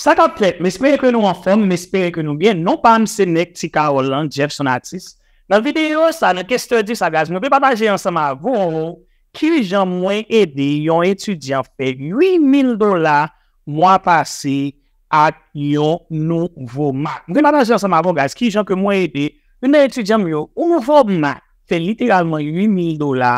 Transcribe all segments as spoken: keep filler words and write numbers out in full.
Sa k ap fèt? M espere ke nou anfòm, m espere ke nou byen. Non pa m se nèg Ti Kawòl lan, Jeffson Atis. Nan videyo sa, nan case study sa, guys, mwen vle pataje ansanm avè w kijan mwen ede yon etidyan fè uit mil dola mwa pase ak yon nouvo Mac. Mwen vle pataje ansanm avè w, guys, kijan ke mwen ede youn nan etidyan m yo, yon nouvo Mac, fè literalman uit mil dola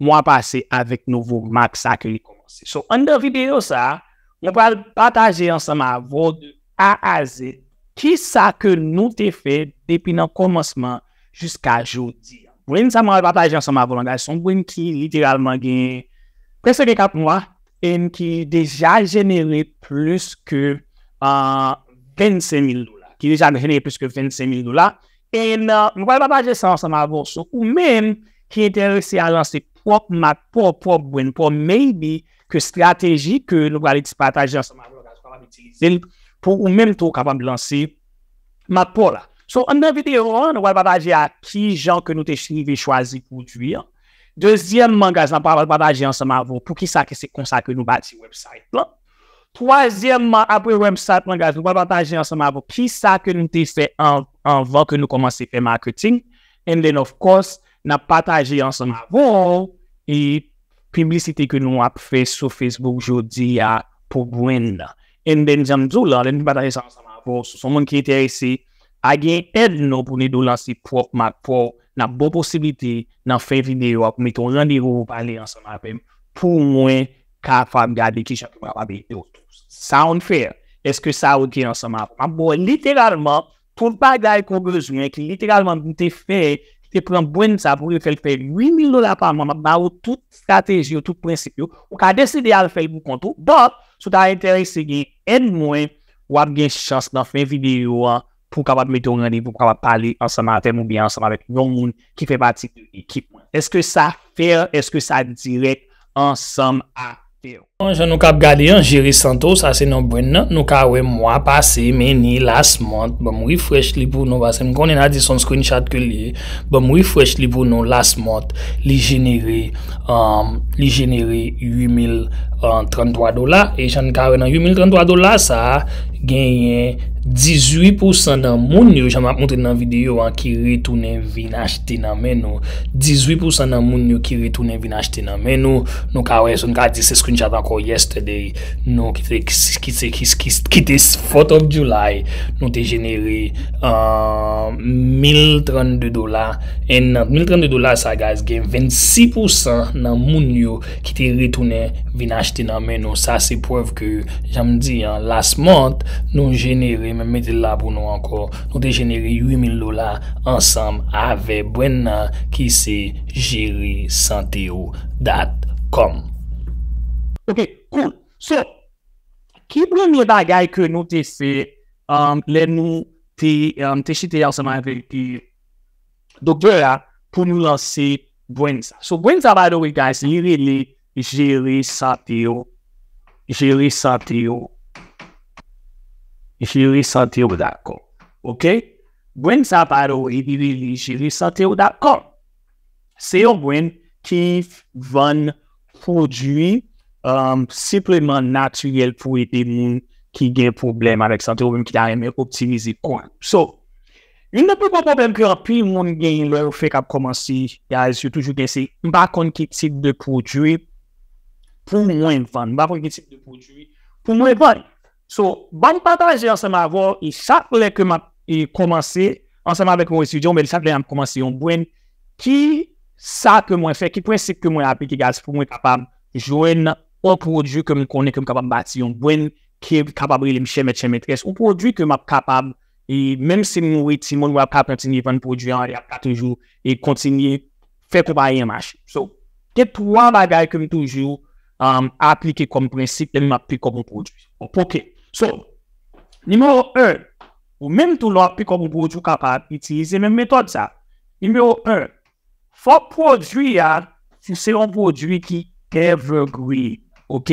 mwa pase avèk nouvo Mac sa ke li kòmanse. So, anndan videyo sa, mwen pral pataje ansanm avè w de A a Z kisa ke nou te fè depi nan kòmansman jiska jodi a. Brain sa mwen pral pataje ansanm avè w la, guys, se yon brain ki literalman gen prèske gen kat mwa e ki deja jenere plis ke uh, vennsenk mil dola. Ki deja jenere plis ke vennsenk mil dola. E uh, nou pral pataje sa ansanm avè w. So, ou menm ki enterese a lanse pwòp Mac, pwòp, pwòp brain, pwòp maybe ke estrateji ke nou pral pataje ansanm avè w, guys, ou kapab itilize l pou ou menm tou ou kapab lanse Mac pa w la. So, anndan videyo an, nou pral pataje a kijan ke nou te rive chwazi pwodui an. Dezyèmman, guys, nou pral pataje ansanm avè w poukisa ke se konsa ke nou bati website lan. Twazyèmman, apre website lan, guys, nou pral pataje ansanm avè w kisa ke nou te fè an, anvan ke nou kòmanse fè marketing. And then, of course, n ap pataje ansanm avè w e piblisite ke nou ap fè sou Facebook jodi a pou brand nan. And then, jan m di w la, lè nou pataje sa ansanm avè w, si w se yon moun ki enterese a gen èd nou pou n ede w lanse pwòp Mac pa w, n ap ba w posiblite nan fen videyo a pou mete yon randevou pou pale ansanm avè m pou mwen kapab gade kijan ke mwen kapab ede w tou. Sound fair? Èske sa oke ansanm avè w? M ap ba w literalman tout bagay ke w bezwen, ki literalman m te fè, ki te pran brain sa pou yo fè l fè uit mil dola pa mwa, m ap ba w tout estrateji yo, tout prensip yo. Ou ka deside al fè l pou kont ou, but si w ta enterese gen èd mwen, w ap gen chans nan fen videyo an pou w kapab mete yon randevou, pou w kapab pale ansanm avè m oubyen ansanm avèk yon moun ki fè pati de ekip mwen. Èske sa fair? Èske sa dirèk ansanm avè w? Bon, jan nou k ap gade an, jere sante w, sa se non brand nan. Nou ka wè mwa pase, men ni last month. Ban m refresh li pou nou, paske m konnen n a di se yon screenshot ke l ye. Ban m refresh li pou nou, last month, li jenere, um, li jenere uit mil trannntwa dola. E jan n ka wè nan uit mil trannntwa dola sa a, genyen dizuit pousan nan moun yo, jan m ap montre nan videyo an, ki retounen vin achte nan men nou. Dizuit pousan nan moun yo ki retounen vin achte nan men nou. Nou ka wè, nou ka di se screenshot ankò yesterday. Nou ki te, ki te, ki, ki, ki te fourth of July. Nou te jenere uh, mil trannde dola. And nan mil trannde dola sa, guys, gen vennsis pousan nan moun yo ki te retounen vin achte nan men nou. Sa se prèv ke, jan m di an, last month, nou jenere, men m mete l la pou nou ankò, nou te jenere uit mil dola ansanm avè brand nan ki se jere sante w dot com. Ok, cool. So, ki premye bagay ke nou te fè um, lè nou te, um, te chite ansanm avèk doktè a pou nou lanse brand sa. So, brand sa, by the way, guys, li rele Jere Sante W. Jere Sante W. Jere Sante W dot com. Ok? Brand sa, by the way, li rele Jere Sante W dot com. Se yon brand ki vann pwodui, um, sipleman natirèl pou ede moun ki gen pwoblèm avèk sante oubyen ki ta renmen optimize kò yo. So, youn nan pi gwo pwoblèm ke anpil moun genyen lè yo fenk ap kòmanse, guys, yo toujou gen se, "M pa konn ki tip de pwodui pou mwen vann. M pa konn ki tip de pwodui pou mwen vann." So, ban m pataje ansanm avè w, e chak lè ke m ap, e, kòmanse, ansanm avèk yon etidyan, oubyen chak lè m ap kòmanse yon brand, ki sa ke mwen fè, ki prensip ke mwen aplike, guys, pou mwen kapab jwenn yon pwodui ke m konnen ke m kapab bati yon brand ki kapab rele m chè mèt, chè mètrès, yon pwodui ke m ap kapab, e menm si m mouri timoun, mwen ap ka kontinye vann pwodui an, e ap ka toujou, e kontinye fè konpayi an mache. So, gen twa bagay ke m toujou, um, aplike kòm prensip lè m ap pikòp yon pwodui. Ok. So, nimewo en, ou menm tou lè w ap pikòp yon pwodui, ou kapab itilize menm metòd sa. Nimewo en, fòk pwodui a, se yon pwodui ki evergreen. Ok?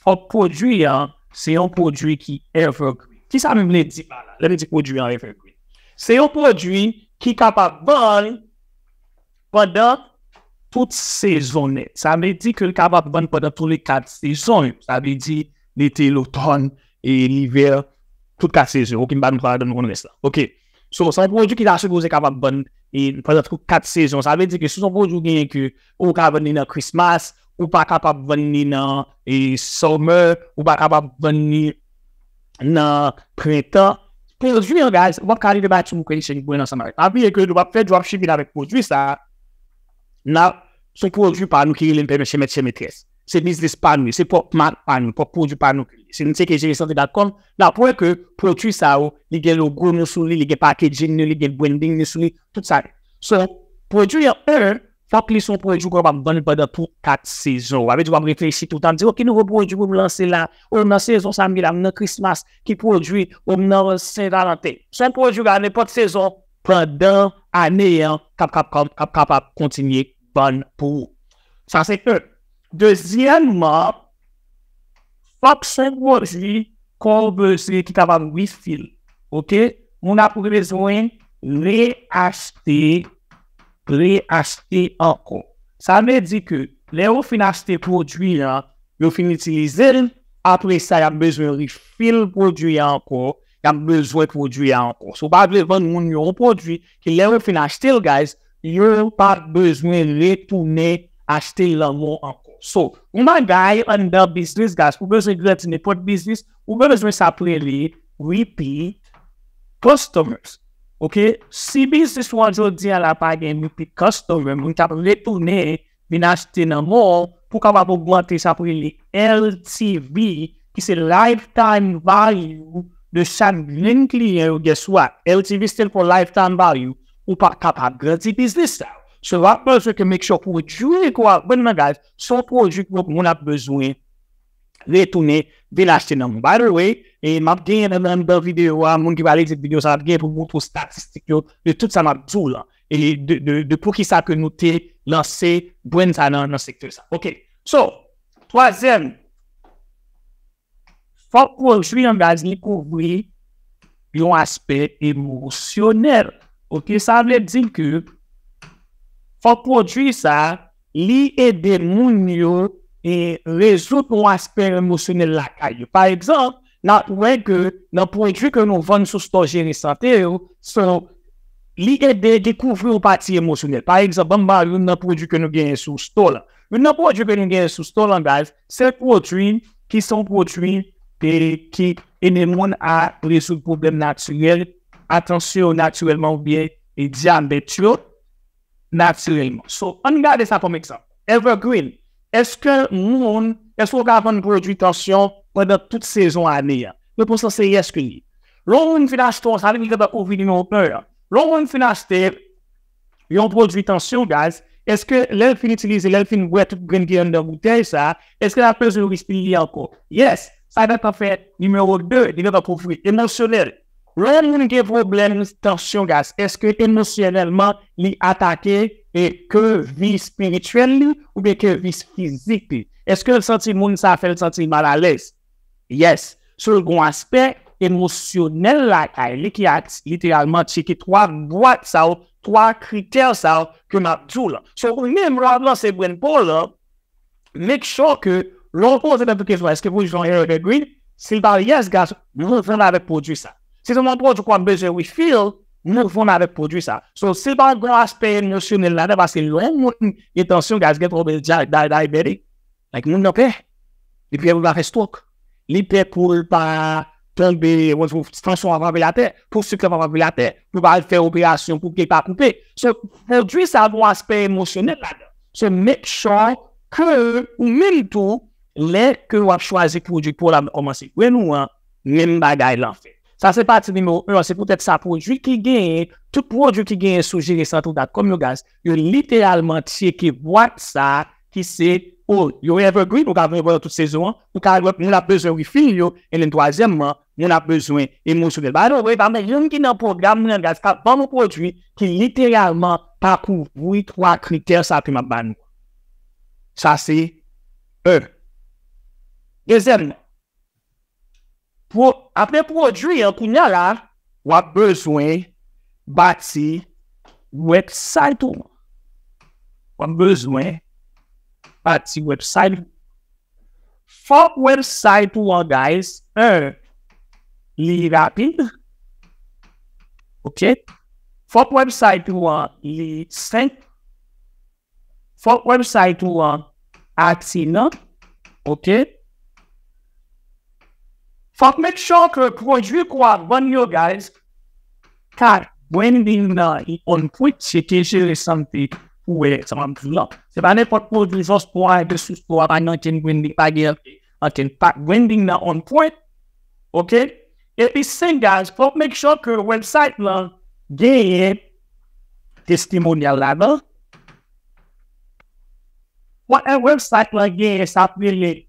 Fòk pwodui a, se yon pwodui ki evergreen. Kisa m vle di pa la? Lè m di pwodui an evergreen. Se yon pwodui ki kapab vann pandan tout sezon nèt. Sa vle di ke l kapab vann pandan tou le kat sezon yo. Sa vle di lete, lotòn, e livè, tout kat sezon. Ok, m pa nou pral nou konn rès la. Ok. So, se yon pwodui ki ta sipoze kapab vann e pandan tout kat sezon. Sa vle di ke si se yon pwodui ou genyen ke ou ka vann li nan Christmas, ou pa kapab vann li nan e summer, ou pa kapab vann li nan prentan. Pwodui an, guys, w ap ka rive bay ti bouke li chèk bwen ansanm avè l. Pa bliye ke nou p ap fè dropshipping avèk pwodui sa. N ap, se yon pwodui pa nou ki rele m pè mèt chè mètrès. Se biznis pa nou, se pwòp mak pa nou, pwòp pwodui pa nou. Si nou tcheke jere sante dot com, n ap wè ke pwodui sa yo, li gen logo nou sou li, li gen packaging nou, li gen branding nou sou li, tout sa. So, pwodui an, en, fòk li se yon pwodui ke w ap vann pandan tout kat sezon. Sa vle di w ap reflechi toutan, di, "Ok, nouvo pwodui pou m lanse la, o nan sezon sa m ye la, m nan Christmas, ki pwodui, o m nan Sen Valanten." Se yon pwodui la, nenpòt sezon, pandan ane an, k ap, k ap, k ap, k ap kapab kontinye vann pou ou. Sa se en. Dezyèmman, fòk se yon pwodui ke w bezwen ki kapab refill. Ok? Moun ap bezwen reachte, reachte ankò. Sa vle di ke lè yo fin achte pwodui an, yo fin itilize l, apre sa, y ap bezwen refill pwodui a ankò, y ap bezwen pwodui a ankò. Si w pa vle vann moun yo yon pwodui, ke lè yo fin achte l, guys, yo pa bezwen retounen achte l nan men w ankò. So, yon bagay anndan biznis, guys, ou bezwen grandi nenpòt biznis, ou bezwen sa k rele repeat customers. Ok? Si biznis ou an jodi a la pa gen repeat customer, moun k ap retounen vin achte nan men w pou kapab ogmante sa k rele L T V, ki se lifetime value de chak grenn kliyan yo gen sou a. L T V stand for lifetime value. Ou pa kapab grandi biznis sa. So, w ap bezwen ke make sure pwodui ke w ap vann nan, guys, se yon pwodui ke moun ap bezwen retounen vin achte nan men w. By the way, e m ap genyen nan, nan, nan videyo a, moun ki pral edit videyo sa, m ap genyen pou m montre w statistik yo de tout sa m ap di w lan. E de, de, de poukisa ke nou te lanse brand sa nan, nan sektè sa. Ok. So, twazyèm, fòk pwodui an, guys, li kouvri yon aspè emosyonèl. Ok, sa vle di ke fòk pwodui sa, li ede moun yo e rezoud yon aspè emosyonèl lakay yo. Pa egzanp, n ap wè ke nan pwodui ke nou vann sou store Jere Sante yo, so, li ede, li kouvri yon pati emosyonèl. Pa egzanp, ban m ba youn nan pwodui ke nou genyen sou store la. Youn nan pwodui ke nou genyen sou store la, guys, se pwodui ki se yon pwodui e, ki ede moun a rezoud pwoblèm natirèl, a tansyon yo natirèlman oubyen e dyabèt yo natirèlman. So, ann gade sa kòm egzanp. Evergreen, èske moun, èske w ka vann pwodui tansyon pandan tout sezon ane a? Repons lan se yes ke li ye. Lè yon moun fin achte yon, sa vle di li gentan kouvri nimewo en an. Lè yon moun fin achte yon pwodui tansyon, guys, èske lè l fin itilize, lè l fin bwè tout grenn ki anndan boutèy sa, èske l ap bezwen refill li ankò? Yes, sa gentan fè nimewo de, li gentan kouvri. Emosyonèl. Lè yon moun gen pwoblèm tansyon, guys, èske emosyonèlman li atake e ke vi espirityèl li oubyen ke vi fizik li? Èske l santi moun sa fè l santi l malalèz? Yes. So, l gen yon aspè emosyonèl lakay li ki a literalman tcheke twa bwat sa yo, twa kritè sa yo ke m ap di w lan. So, ou menm, lè w ap lanse brand pa w lan, make sure ke lè w poze tèt ou kesyon, èske pwodui sa evergreen? Si l pa yes, guys, move on avèk pwodui sa. Si se yon pwodui ke w ap bezwen refill, move on avèk pwodui sa. So, si l pa gen yon aspè emosyonèl ladan, paske lè yon moun gen tansyon, guys, gen twòp di-, di-, diabetic. Like, moun nan pè. Li pè pou l pa fè stroke. Li pè pou l pa tonbe, tansyon an pa frape l atè, pou sik la pa frape l atè, pou l pa al fè operasyon, pou ke l pa koupe. So, pwodui sa gen yon aspè emosyonèl ladan. So, make sure ke ou menm tou, lè ke w ap chwazi pwodui pou w la kòmanse brand ou an, menm bagay lan fèt. Sa se pati nimewo en an, se poutèt sa pwodui ki genyen, tout pwodui ki genyen sou jere sante w dot com yo, guys, yo literalman tcheke bwat sa ki se, o, yo evergreen, ou ka vann yo pandan tout sezon an, ou ka wè moun ap bezwen refill yo, and then twazyèmman, moun ap bezwen emosyonèl. By the way, pa gen youn ki nan pwogram mwen an, guys, k ap vann yon pwodui ki literalman pa kouvri twa kritè sa ke m ap ba nou. Sa se en. Dezyèmman, pwo-, apre pwodui an, kounye a la, w ap bezwen bati website ou. W ap bezwen bati website ou. Fòk website ou an, guys, en, li rapid. Ok. Fòk website ou an li senp. Fòk website ou an atiran. Ok. Fòk make sure ke pwodui ke w ap vann yo, guys, ka branding nan li on point, se te jere sante pou wè sa m ap di w lan. Se pa nenpòt pwodui, just pou w al de sou site ou a, pa gen ankenn branding, pa gen ankenn pa branding nan on point. Ok? Epi senk, guys, fòk make sure ke website lan genyen testimonial ladan. Wè, website lan genyen sa ap rele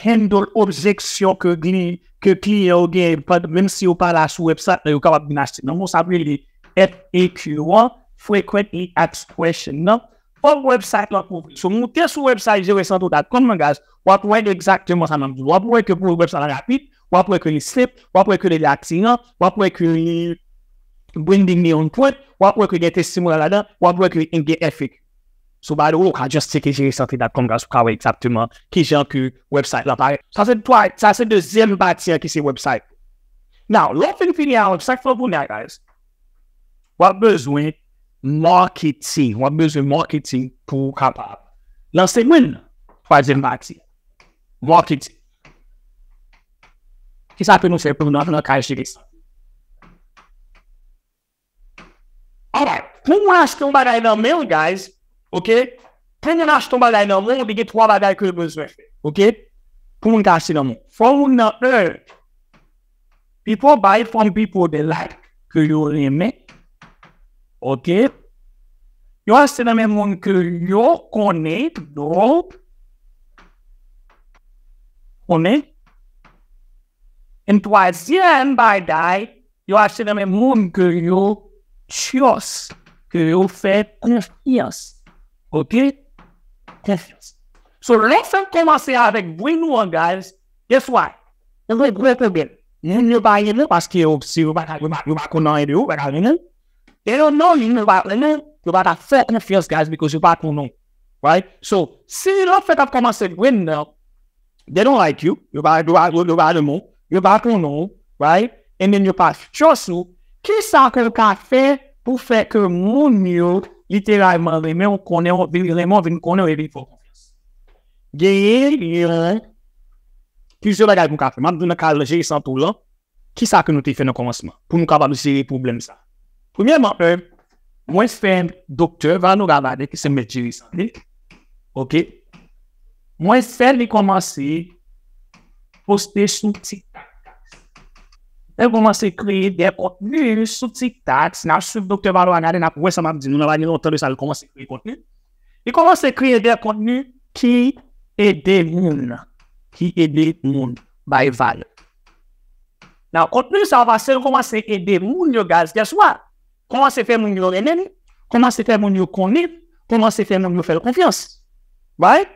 handle objection ke gli- ke kliyan yo genyen, menm si yo pa la sou website lan, yo kapab vin achte nan men w, sa ap rele F A Q an, frequently asked question nan. Fòk website lan kouvri. So, moute sou website jere sante w dot com nan, guys, w ap wè egzakteman sa m ap di w. W ap wè ke pou website lan rapid, w ap wè ke li senp, w ap wè ke li atiran, w ap wè ke li branding li on point, w ap wè ke gen testimonial ladan, w ap wè ke gen F A Q. So, by the way, ou ka just tcheke jere sante dot com, guys, pou ka wè egzakteman kijan ke website lan parèt. Sa se twa, sa se dezyèm pati an ki se website. Now, lè w fin fini a website lan kounye a, guys, w ap bezwen marketing. W ap bezwen marketing pou w kapab lanse moun nan. Twazyèm pati, marketing. Kisa ke nou fè pou nou nan kay jere sante? Alright. Pou moun achte yon bagay nan men w, guys, ok? Pou moun achte yon bagay nan men w, li gen twa bagay ke l bezwen fè, ok? Pou moun ka achte nan men w. Fò moun nan, un, people buy from people they like, ke yo renmen, ok? Yo achte nan men moun ke yo konnen, yo konnen. And twazyèm bagay, yo achte nan men moun ke yo trust, ke yo fè konfyans. Ok? Konfyans. So, lè w fèk kòmanse avèk brand ou an, guys, guess what? Ou gen gwo pwoblèm. Moun yo pa renmen w paske yo, si yo pa, yo pa, yo pa konn anyen de ou, yo pa ka renmen w. E yo non, yo pa renmen w, yo pa ka fè konfyans, guys, because yo pa konnen w. Right? So, si lè w fèk ap kòmanse brand nan, they don't like you. Yo pa, yo pa, yo pa renmen w. Yo pa konnen w, right? And then yo pa trust ou. Kisa ke w ka fè pou fè ke moun yo literalman renmen w, konnen w, vin renmen w, vin konnen w, epi fè w konfyans? Genyen yon plizyè bagay pou w ka fè. M ap di w nan ka jere sante w lan, kisa ke nou te fè nan kòmansman pou nou kapab jere pwoblèm sa? Premyèman, un, mwen fè Doktè Vano Gavade, ki se mèt jere sante, ok, mwen fè li kòmanse poste sou TikTok. Lè l kòmanse kreye de kontni sou TikTok, si n ap swiv Doktè Vano Gavade, n ap wè sa m ap di nou, nan pa gen lontan de sa, l kòmanse kreye kontni. Li kòmanse kreye de kontni ki ede moun, ki ede moun, bay valè. Nan kontni sa, paske l kòmanse ede moun yo, guys, guess what? Kòmanse fè moun yo renmen l, kòmanse fè moun yo konnen l, kòmanse fè moun yo fè l konfyans. Right?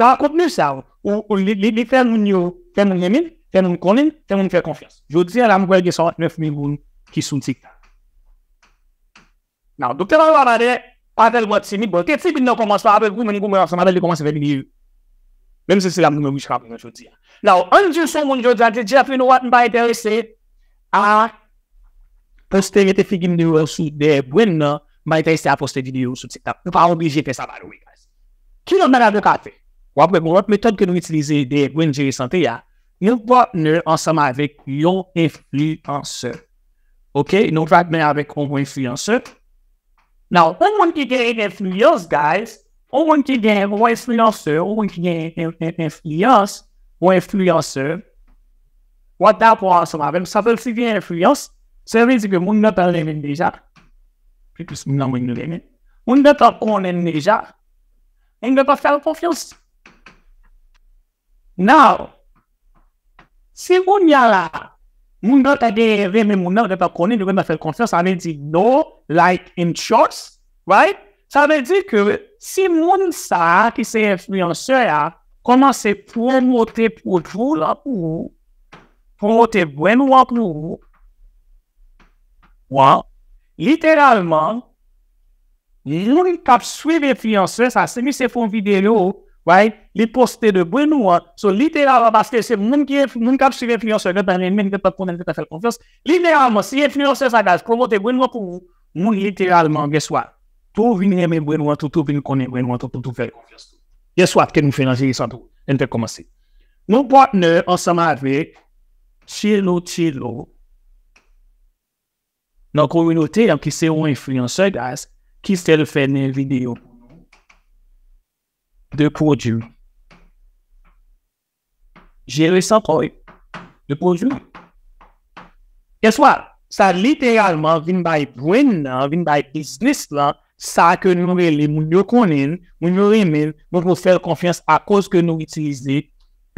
Nan kontni sa, ou, ou, li, li, li fè moun yo, fè moun renmen l, fè moun konnen l, fè moun fè konfyans. Jodi a la, m kwè gen swasannnèf mil moun ki sou TikTok. Now, Doktè Vano Gavade pa tèlman timid. Bon, te timid nan kòmansman, apre goumen, goumen ansanm avè l, li kòmanse fè videyo. Menm si se la m goumen jiska prezan jodi a. Now, ann di w se yon moun jodi a, di, Jeff, you know what, m pa enterese a poste mete figi m deyò sou dèyè brand nan, m pa enterese a poste videyo sou TikTok. Ou pa oblije fè sa, by the way, guys. Ki lòt bagay nou ka fè? W ap wè, yon lòt metòd ke nou itilize dèyè brand jere sante a, nou partner ansanm avèk yon enfliyansè. Ok, nou partner avèk yon enfliyansè. Now, yon moun ki gen enfliyans, guys, yon moun ki gen yon enfliyansè, yon moun ki gen en- en- enfliyans, yon enfliyansè, w ap dakò ansanm avè m, sa vle di gen enfliyans, sa vle di ke moun nan ta renmen l deja. Pi plis moun nan renmen l. Moun nan ta konnen l deja. Moun nan ta fè l konfyans. Now, si kounye a la, moun nan ta gen renmen moun nan, gentan konnen, li gentan fè l konfyans, sa vle di know, like and trust, right? Sa vle di ke si moun sa a ki se enfliyansè a kòmanse pwomote pwodui w lan pou ou, pwomote brand ou an pou ou, wan, literalman, moun k ap swiv enfliyansè sa, si misye fè yon videyo, Right? Li poste de brand ou an. So, literalman, paske se moun ki enf- moun k ap swiv enfliyansè, yo gentan renmen, yo gentan konnen, yo gentan fè l konfyans. Literalman, si enfliyansè sa, guys, pwomote brand ou an pou ou, moun literalman, guess what? Tou vin renmen brand ou an, tou, tou vin konnen brand ou an, tou, tou, tou fè l konfyans tou. Guess what? Ke nou fè nan Jere Santo, nou te kòmanse. Nou patnè ansanm avèk Tchelo Tchelo nan kominote an ki se yon enfliyansè, guys, ki sèl fè de videyo pou nou de pwodui. Jere Santo, wi. De pwodui. Guess what? Sa literalman vin bay brand nan, vin bay biznis lan, sa ke nou rele moun yo konnen, moun yo renmen, moun yo fè l konfyans akoz ke nou itilize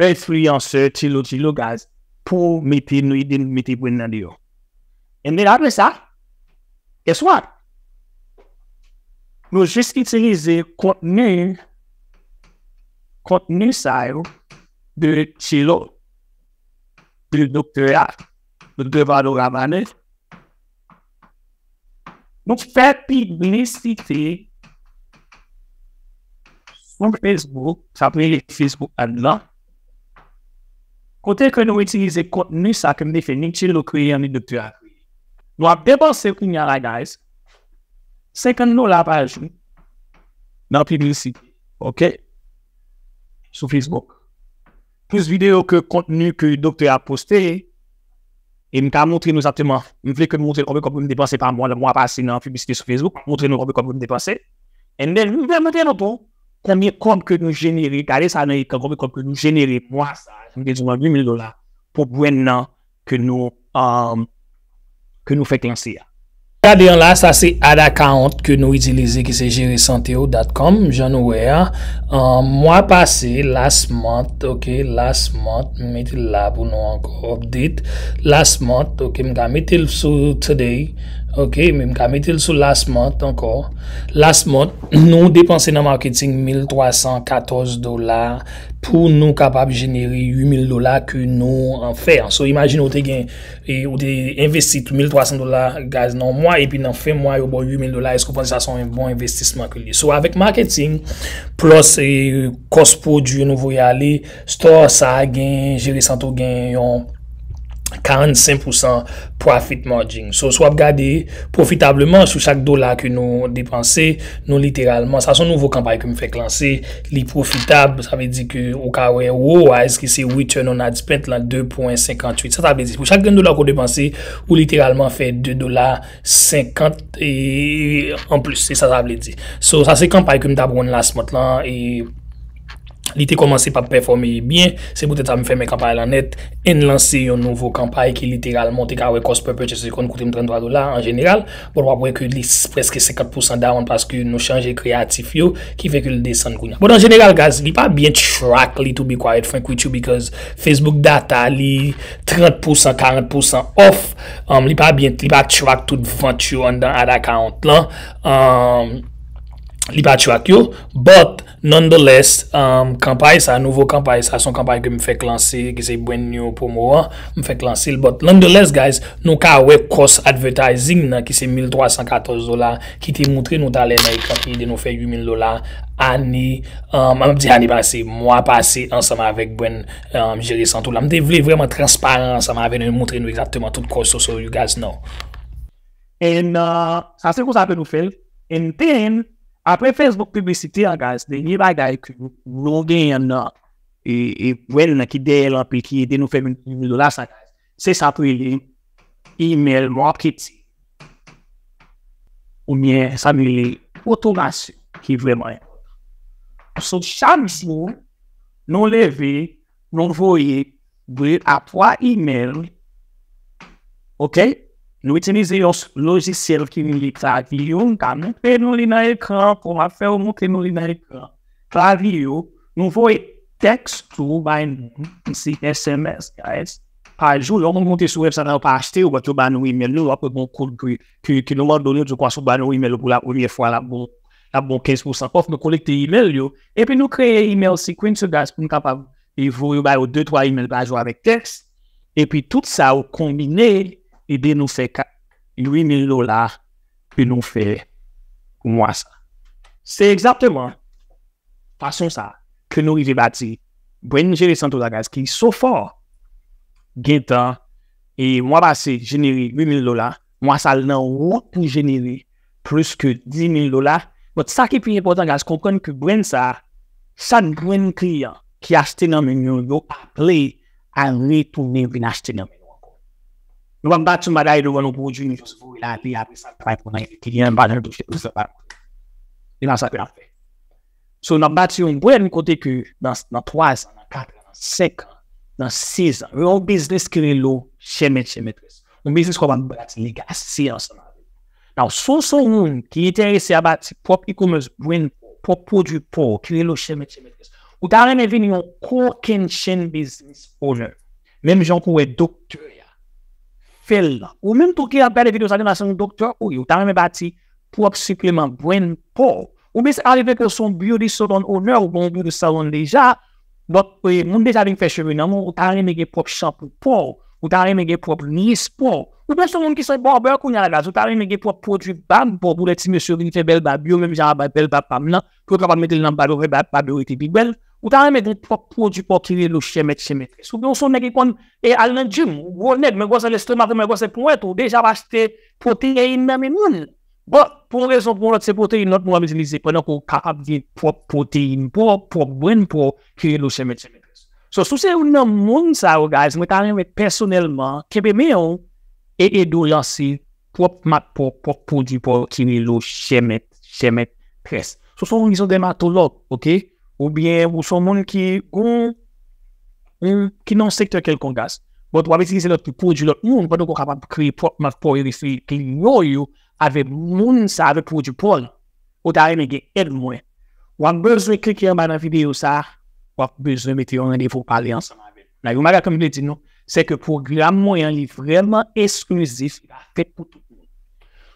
enfliyansè Tchelo Tchelo, guys, pou mete nou, ede nou mete brand nan deyò. And then apre sa, guess what? Nou jis itilize kontni, kontni sa yo de Tchelo, de doktè a, doktè Vado Ramane. Nou fè piblisite sou Facebook, sa ap rele Facebook Ad lan. Kote ke nou itilize kontni sa ke m te fè, ni Tchelo kreye an, ni doktè a kreye. Nou ap depanse kounye a la, guys, senkant dola pa jou nan piblisite, ok? Sou Facebook. Plis videyo ke kontni ke doktè a poste, e m ka montre nou egzakteman. M vle ke m montre konbyen kòb m depanse pa mwa, mwa pase nan piblisite sou Facebook, m ap montre nou konbyen kòb m depanse. And then, m vle montre nou tou konbyen kòb ke nou jenere. Gade sa nan ekran, konbyen kòb ke nou jenere mwa sa, jan m te di w, uit mil dola pou brand nan ke nou, um, ke nou fèk lanse a. Gade an la, sa se ad account ke nou itilize ki se jere sante w dot com, jan nou wè a. Um, mwa pase, last month, ok, last month, m mete l la pou nou ankò, update. Last month, ok, m ka mete l sou today, ok, men m ka mete l sou last month ankò. Last month, nou depanse nan marketing mil twa san katòz dola pou nou kapab jenere uit mil dola ke nou, uh, fè an. So, imajine w te gen, e, ou te envesti mil twa san dola, guys, nan yon mwa, epi nan fen mwa, yo ba w uit mil dola. Èske w panse sa se yon bon envestisman ke l ye? So, avèk marketing, plus, e, kòs pwodui nou voye ale, store sa a gen, jere sante w gen yon karannsenk pousan profit margin. So, si w ap gade pwofitableman sou chak dola ke nou depanse, nou literalman, sa se yon nouvo kanpay ke m fèk lanse, li pwofitab, sa vle di ke ou ka wè ROAS ki se return on ad spend lan de pwen senkantuit. Sa, sa vle di pou chak grenn dola ke w depanse, ou literalman fè de dola senkant e anplis, se sa sa vle di. So, sa se kanpay ke m t ap run last month lan, e li te kòmanse p ap pèfòme byen, se poutèt sa m fèmen kanpay lan nèt, e n lanse yon nouvo kanpay ki literalman, ou te ka wè cost per purchase li konn koute m tranntwa dola an jeneral, but w ap wè ke li s- prèske senkant pousan down paske nou chanje kreyatif yo, ki fè ke l desann kounye a. But an jeneral, guys, li pa byen track li, to be quite frank with you, because Facebook data li trant pousan, karant pousan off, um, li pa byen, li pa track tout vant yo anndan ad account lan. Um, li pa track yo, but nonetheless, um, kanpay sa, nouvo kanpay sa, se yon kanpay ke m fèk lanse, ki se brand new promo an, m fèk lanse l, but nonetheless, guys, nou ka wè cost advertising nan, ki se mil twa san katòz dola, ki te montre nou talè nan ekran, ki ede nou fè uit mil dola ane, um, m ap di ane pase, mwa pase, ansanm avèk brand, um, jere sante w la. M te vle vrèman transparan ansanm avè nou, e montre nou egzakteman tout cost, so, so you guys know. And, uh, sa se konsa ke nou fè l. And then, apre Facebook piblisite an, guys, dènye bagay ke nou genyen nan, e, e brand nan ki dèyè l anpil, ki ede nou fè mil, mil dola sa, guys, se sa k rele email marketing. Oubyen sa k rele otomasyon, ki vrèman enpòtan. So, chak jou, nou leve, nou voye de a twa email, ok? Nou itilize yon s- lojisyèl ki rele Klaviyo. M ka montre nou li nan ekran, pou m ap fè yo montre nou li nan ekran. Klaviyo, nou voye tèks tou bay moun, se S M S, guys. Pa jou, lè yon moun monte sou website la, yo pa achte, yo, but yo ba nou email nou, apre bon kout gri, ke, ke nou mande yo, di kwa si w ba nou email pou la premyè fwa, l ap bon, l ap bon kenz pousan off, nou kolekte email yo, epi nou kreye email sequence, guys, pou n kapab e voye yo ba yo de twa email pa jou avèk tèks. Epi tout sa yo konbine ede nou fè ka- uit mil dola ke nou fè pou mwa sa. Se egzakteman fason sa. ke nou rive bati brand Jere Santo la, guys, ki so far gentan, e mwa pase, jenere uit mil dola, mwa sa l nan wout pou jenere plis ke dis mil dola. But sa ki pi enpòtan, guys, konprann ke brand sa, chak grenn kliyan ki achte nan men nou, yo aple a retounen vin achte nan men nou ankò. Nou p ap bati yon bagay, nou vann yon pwodui, nou jis voye l ale, apre sa, travay pou nan kliyan, pa janm touche, pou sa pa. E nan sa ke n ap fè. So, n ap bati yon brand kote ke nan, nan twa zan, nan kat an, nan senk an, nan sis an, yon biznis ki rele w chè mèt, chè mètrès. Yon biznis w ap bati legasi ansanm avè l. Now, si w se yon moun ki enterese a bati pwòp e-commerce brand pa w, pwòp pwodui pa w, ki rele w chè mèt, chè mètrès, ou ta renmen vin yon coke and chain business owner. Menm jan pou wè doktè a fè l la. Ou menm tou ki ap gade videyo sa, gen la se yon doktè ou ye, ou ta renmen bati pwòp sipleman brand pa w. Oubyen se arive ke w se yon beauty salon owner, ou gen yon beauty salon deja, donk, e, moun deja vin fè cheve nan men w, ou ta renmen gen pwòp chanpou pa w, ou ta renmen gen pwòp lis pa w. Oubyen se yon moun ki se barber kounye a la, guys, ou ta renmen gen pwòp pwodui bab pa w pou lè ti mesye yo vin fè bèl bab yo, menm jan a bèl bab pa m nan, pou yo kapab mete l nan bab yo, fè bab, bab yo rete pi bèl. Ou ta renmen gen pwòp pwodui pa w ki rele w chè mèt, chè mètrès. Oubyen w se yon nèg ki konn e al nan gym, ou gwo nèg, men gwosè lestomak ou, men gwosè ponyèt ou, deja ap achte pwoteyin nan men moun. Bon, pou yon rezon pou yon lòt, se pwoteyin lòt moun ap itilize, pandan ke w kapab gen pwòp pwoteyin pa w, pwòp brand pa w, ki rele w chè mèt, chè mètrès. So, si w se youn nan moun sa yo, guys, mwen ta renmen pèsonèlman kenbe men w e ede w lanse pwòp mak pa w, pwòp pwodui pa w ki rele w chè mèt, chè mètrès. Si w se yon moun ki se yon dèmatològ, oke? Oubyen ou se yon moun ki gon, ki nan yon sektè kèlkonk, guys. But w ap itilize lòt pwodui lòt moun, pandan ke w kapab kreye pwòp mak pa w e refere kliyan w yo avèk moun sa, avèk pwodui pa w la. Ou ta renmen gen èd mwen. W ap bezwen klike anba nan videyo sa, w ap bezwen mete yon randevou pale ansanm avè m. Nan yon bagay ke m vle di nou, se ke pwogram mwen an, li vrèman eksklizif, li pa fèt pou tout moun.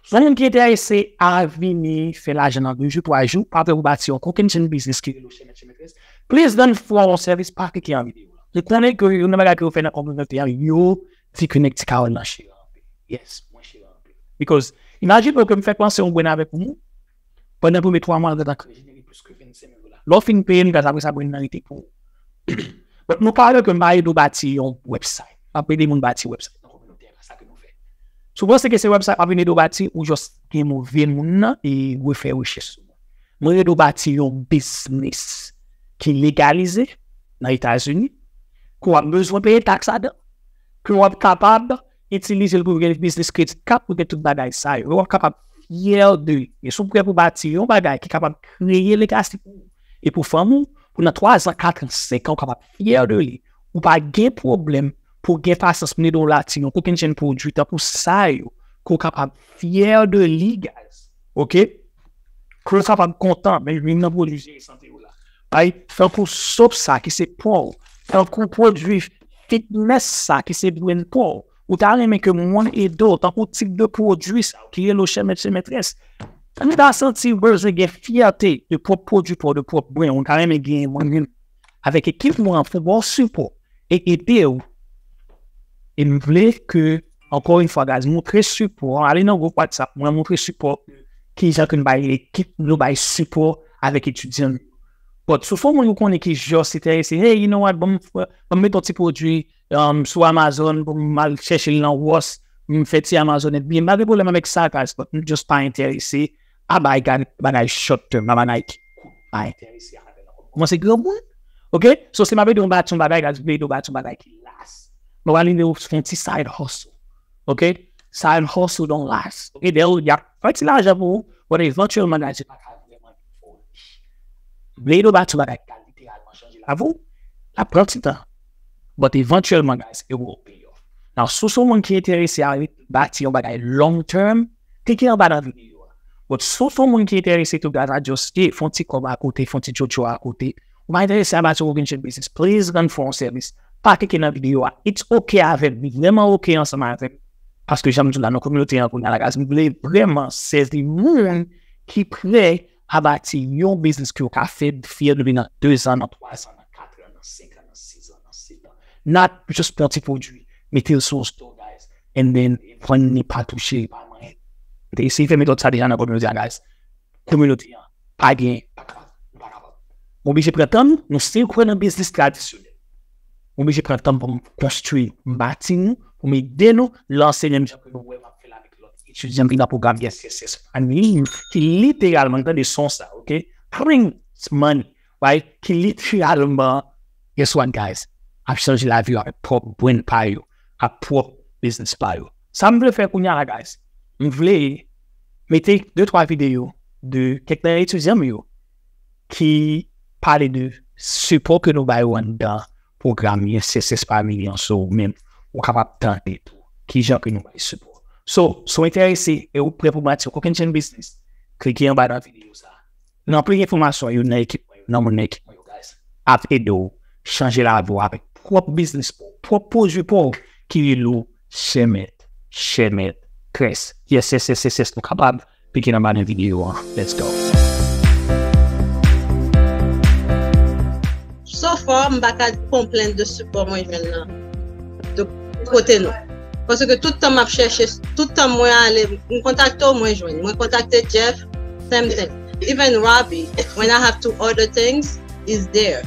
Si w se yon moun ki enterese a vini fè lajan nan de jou, twa jou, pa pè pou bati yon coke and chain business ki rele w chè mèt, chè mètrès, please don't fè yon sèvis, pa klike an videyo a. M konnen ke youn nan bagay ke yo fè nan kominote an, yo di ke nèg Ti Kawòl nan chire anpil. Yes, mwen chire anpil. Because, imajine w ke m fèk lanse yon brand avèk yon moun, pandan premye twa mwa, l gentan jenere plis ke vennsenk mil dola. Lè w fin peye m, guys, apre sa, brand nan rete pou ou. But nou pale ke m pa ede w bati yon website. M ap ede moun bati website nan kominote a, sa ke nou fè. Si w panse ke se website m ap vin ede w bati, ou just gen move moun nan e refè rechèch sou mwen. Mwen ede w bati yon biznis ki legalize nan Etazini, ke w ap bezwen peye taks ladan, ke w ap kapab itilize l pou gen biznis credit card, pou gen tout bagay sa yo. W ap kapab fyè de li. E si w prè pou bati yon bagay ki kapab kreye legasi pou ou e pou fanmi w, pou nan twa zan, kat an, senk an, w kapab fyè de li. Ou pa gen pwoblèm pou gen pasyans pou n ede w bati yon coke and chain pwodui tankou sa yo, ke w kapab fyè de li, guys. Oke? Ke w kapab kontan, men youn nan pwodui Jere Santo yo la. Ay, tankou soap sa ki se pa w, tankou pwodui fitness sa ki se brand pa w, ou ta renmen ke moun ede w, tankou tip de pwodui sa, ki rele w chè mèt, chè mètrès. Ou ta santi w bezwen gen fyète de pwòp pwodui pa w, de pwòp brand, ou ta renmen gen mwen menm avèk ekip mwen an pou ba w sipò e ede w. E m vle ke, ankò yon fwa, guys, montre sipò, ale nan gwoup WhatsApp mwen, montre sipò kijan ke n bay ekip, nou bay sipò avèk etidyan nou. But si w se yon moun ou konnen ki just enterese, hey, you know what, ban m, ban m met yon ti pwodui, um, sou Amazon, pou m al chèche l nan Ross, m fè ti Amazon, ebyen, m pa gen pwoblèm avèk sa, guys, but m just pa enterese a bay gad bagay short term, a bagay ki kout, pa enterese avè l ankò. M kòmanse granmoun, oke? So, si m ap ede w bati yon bagay, guys, m vle ede w bati yon bagay ki last. M ap ede w fè yon ti side hustle, oke? Side hustle don't last, oke? Dèyè w, y ap fè ti lajan pou ou, but evantyèlman, guys, se pa ka vrèman vin fè w rich. M vle ede w bati yon bagay ki ka literalman chanje lavi w, l ap pran ti tan. But evantyèlman, guys, it will pay off. Now, si w se yon moun ki enterese a bati yon bagay long term, klike anba nan videyo a. But si w se yon moun ki enterese tou, guys, a just, eh, fè yon ti kòb akote, fè yon ti tchotcho akote, ou pa enterese a bati yon coke and chain business, please run fè yon sèvis. Pa klike nan videyo a. It's okay avè m. Li vrèman okay ansanm avè m. Paske jan m di w la, nan kominote an kounye a la, guys, m vle vrèman sèvi moun ki prè a bati yon biznis ke yo ka fè fyè de li nan de zan, nan twa zan, nan kat an, nan senk an, nan sis an, nan sèt an. Not just pran ti pwodui, mete l sou yon store, guys, and then vann li, pa touche li, pa manyen. M te eseye fè metòd sa deja nan kominote an, guys. Kominote an pa gen, pa kapab, nou pa kapab. M oblije pran tan m, nou still kwè nan biznis tradisyonèl. M oblije pran tan m pou m konstwi, m bati nou, pou m ede nou lanse menm jan ke nou wè m ap fè l avèk lòt etidyan ki nan pwogram Yes Yes Yes Family, ki literalman, tande son sa, ok? Print money, right? Ki literalman, guess what, guys? Ap chanje lavi yo avèk pwòp brand pa yo, ak pwòp biznis pa yo. Sa m vle fè kounye a la, guys, m vle mete de twa videyo de kèk nan etidyan m yo ki pale de sipò ke nou bay yo anndan pwogram Yes Yes Yes Family an. So, ou menm, ou kapab tande tou kijan ke nou bay sipò. So, si w enterese e ou prè pou bati yon kokennchenn biznis, klike anba nan videyo sa. Nan plis enfòmasyon, youn nan ekip mwen yo, nan moun nan ekip mwen yo, guys, ap ede w chanje lavi w avèk pwòp biznis pa w, pwòp pwodui pa w ki rele w Chèmèt, Chèmèt, Krès. Yes, yes, yes, yes, yes, nou kapab. Pike nan ba nan videyo an. Let's go. So far, m pa ka konplenn de sipò mwen jwenn nan de kote nou. Paske tout tan m ap chèche, tout tan mwen ale, m kontakte w, mwen jwenn. Mwen kontakte Jeff, same thing. Even Robbie, when I have to order things, is there.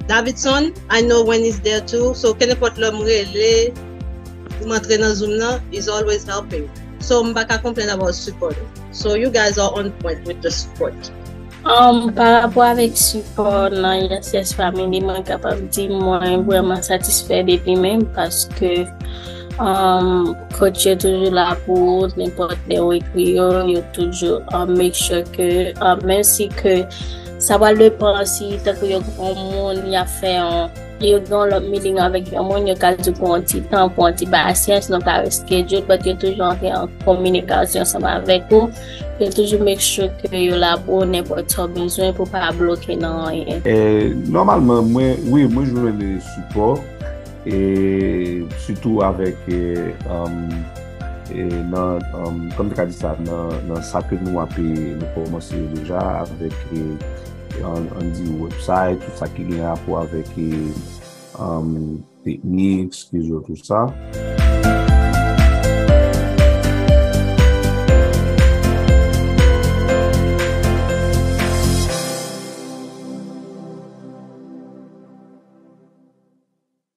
Davidson, I know when he's there too. So, kenenpòt lè m rele, m antre nan Zoom nan, he's always helping. So, m pa ka complain about support. So, you guys are on point with the support. Um, pa rapò avèk sipò nan Yes Yes Family, mwen kapab di mwen vrèman satisfè de li menm paske um, coach yo toujou la pou ou, nenpòt lè ou ekri yo, yo toujou um, make sure ke um, menm si ke sa pral depan si tankou yo gen yon moun y ap fè yon yo gen yon lòt meeting avèk yon moun, yo ka di pou yon ti tan, pou yon ti pasyans, nou ka reschedule, but yo toujou antre an kominikasyon ansanm avèk ou. Yo toujou make sure ke yo la pou ou nenpòt sa w bezwen pou pa bloke nan anyen. Nòmalman, mwen, wi, mwen jwenn sipò, e sitou avèk e, um, e nan, um, kòm te ka di sa, nan, nan sa ke nou ap, nou kòmanse yo deja avèk e, an, an di website, tout sa ki gen rapò avèk e, um, teknik, skills yo, tout sa.